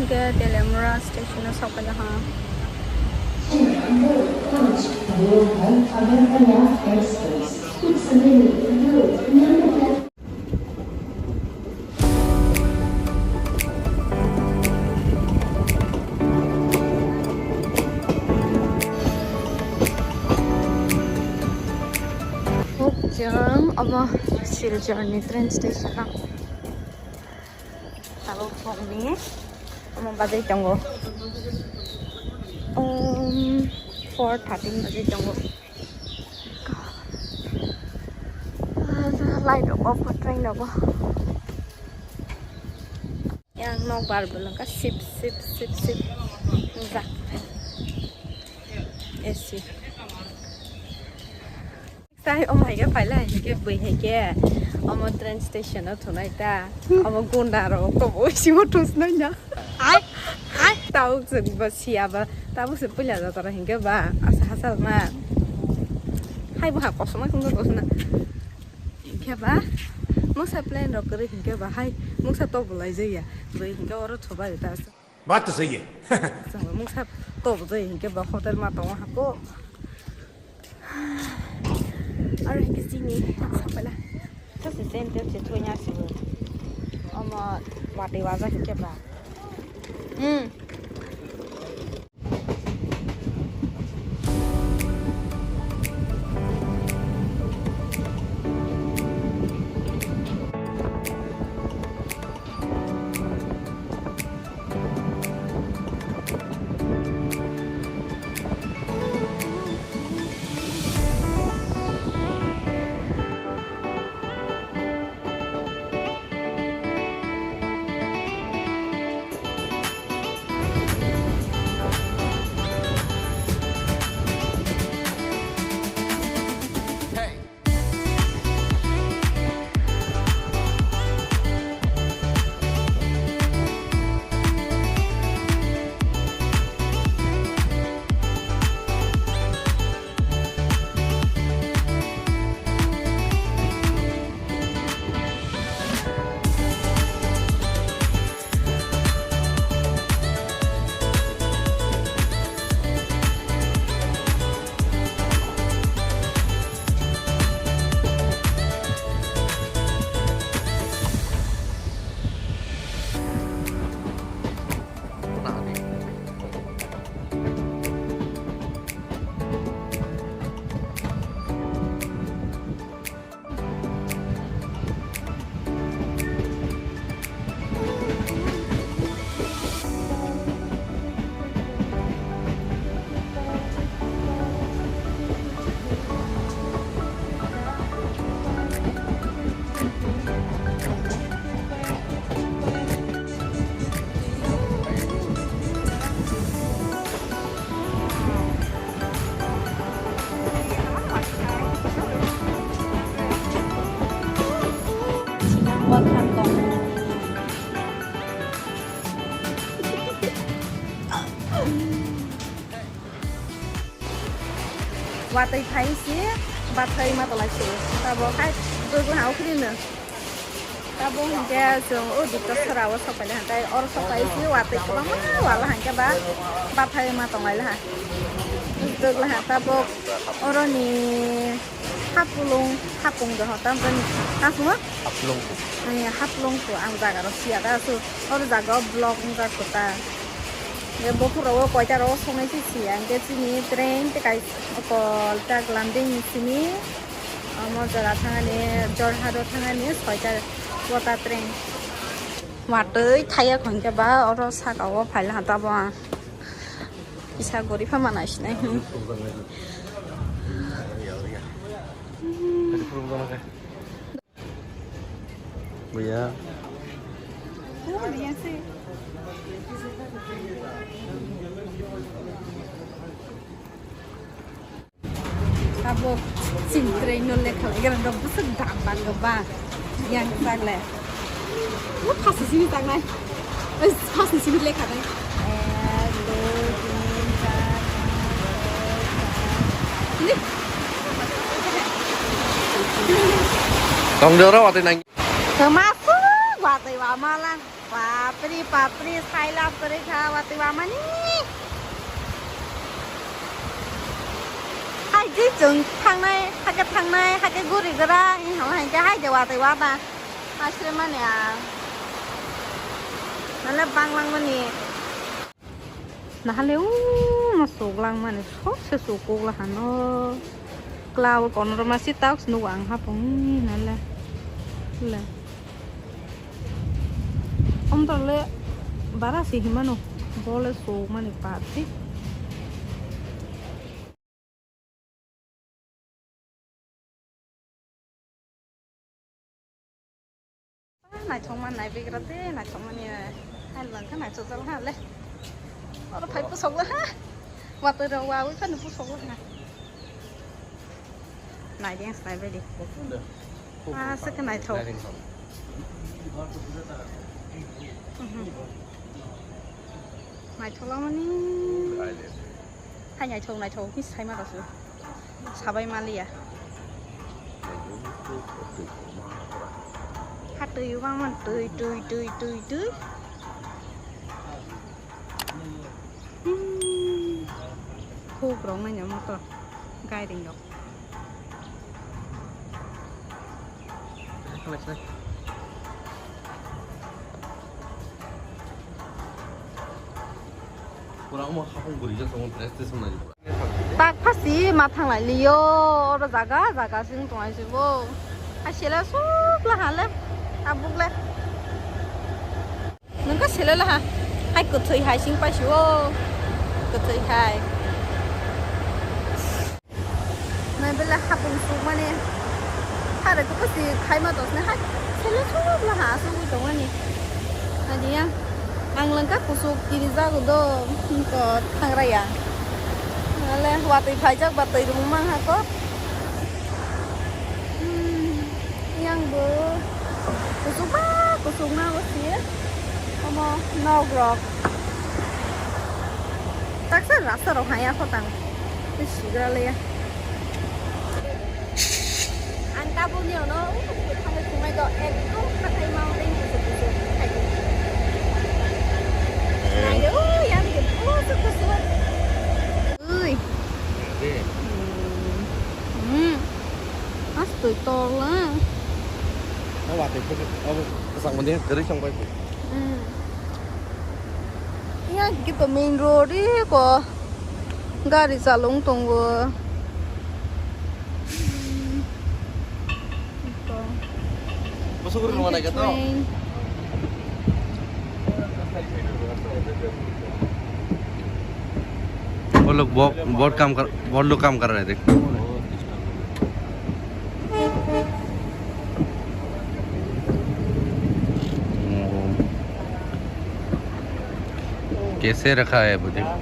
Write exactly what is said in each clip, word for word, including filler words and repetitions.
Ke Teliamura station o sokphaikha. Chwng omo Silchar ni train station o. Tabuk phone ni omo bajai tongo. Um, four thirteen bajai tongo. Light rok off kha train rogo. Yang nok bar belong ka sip sip sip sip. Nukjak. A C. Tai omo hai khe phaila hai khe bui hai khe omo train station o thunai ta. Omo gunda rok to bui simo thusnai na. Ai, ai. Tabuk chwng bo siya ba, tabuk se puila jatara hinkhe ba, asa hachal ma. Hai bo ha kosom ma kung kosom na. Hinkhe ba, mungsa plane rok kwrwi hinkhe ba, hai mungsa to bo lai jaya. Bui hinkhe oro thubai ta. Baat to sahi hai. Chwng mungsa to bo jaya hinkhe ba, hotel ma tongo hako. Aro hinkhe chini sakpala. Thasi chen chen se thoi nya sibo. Omo watwi wajak hinkhe ba. Hmm. Watwi phai si, bathai ma tolai si. Tabo khai dwgla ha ukhrino. Tabo hinkhe chwng o dikta sora o sokphaila ha, tei oro sokphai si watwi kwbangma wala hinkhe ba bathai ma tonglaila ha. Dwgla ha tabo oroni hapulung, hapung doho tamo kasmo? Hapulung. Ai, hapulung to ang jaga ro siya da, so oro jaga o block wngjak kota. Ye bokhorok o koita rok songnai se siya, hingke chini train tei kaisa okol tak landing simi, omo jora thangani, Jorhat o thangani soita kota train. Watwi thaya hingke ba oro saka o phaila tabo ang kisa gori pha mana sinai. Buya. Tabuk chini train no lekha lai, gara rok bwswk dam bang ba, yang bang le. Mo phasni simi tangnai. Oi, phasni simi lekha nai. Ek, dui, tin, char, panch, char. Tong jora watwi nang. Kema suk Watwi wama lang. Bapri, bapri, sai lab kwrwi kha watwi wamani. Hai je chwng thangnai, hakhe thangnai, hakhe guri gra, wng hama hai khe hai de watwi wama. Asre mani ang. Nale bang langmani. Nahale uno suk langmani, sokse suk kuk lahano. Kla o kono roma si tak nugo ang hapung nale. Le. Omtale bara si himano, bole suk mani party. Naithokma naibegra de, naithokmani hai langkha naithokjak ha le. Oro phai pusok ha. Watwi rok wawi phano pusok ha. Naidi ang snai baidi. Ah, se khe naithok. Mhm. Naithok lamani. Hai naithok, naithok, hi saima rok se. Sabai maliya. Ha twi bangma twi, twi, twi, twi, twi. Hmm. Khuk rok nanya motor, gairing rok. Pura omo hapung guri jak tongo, dress twi somnai. Tak phasi ma thanglai liyo, oro jaga jaga sing tongai se bo. Hai sela suk la hale, tabuk le. Nungka sela la ha. Hai kwthwi hai sing pai se o. Kwthwi hai. Nai bela hapung suk mani. Hare ko pasi khai ma tos ne hai. Sela suk la ha suk wi tong ani. Adiya. Ang langka kusuk kiri jago do, ko thangra ya. Ale watwi phaijak ba twi rung mang ha ko. Hmm, yang bo kusuk ba kusuk na bo si. Omo nok rok. Taksa rasta rok haya ko tang. Sigra le ya. Ang tabuk ni ono, uh, thangwi thangwi do, ekdom hathai mountain kusu kusu khai di. Naidi, uh, yang di, uh, kusu kusu. Ui. Hmm. Astoi tol, ah. Oh, watwi kusu, oh, kusang mani, gari song pai. Hmm. Yang kita main road, eh, ko. Gari chalung tongo. Bosok rwna naikha to. Train. वो लोग बहुत, बहुत काम कर, बहुत लोग काम कर रहे थे। कैसे रखा है अभी देखो।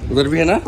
उधर भी है ना?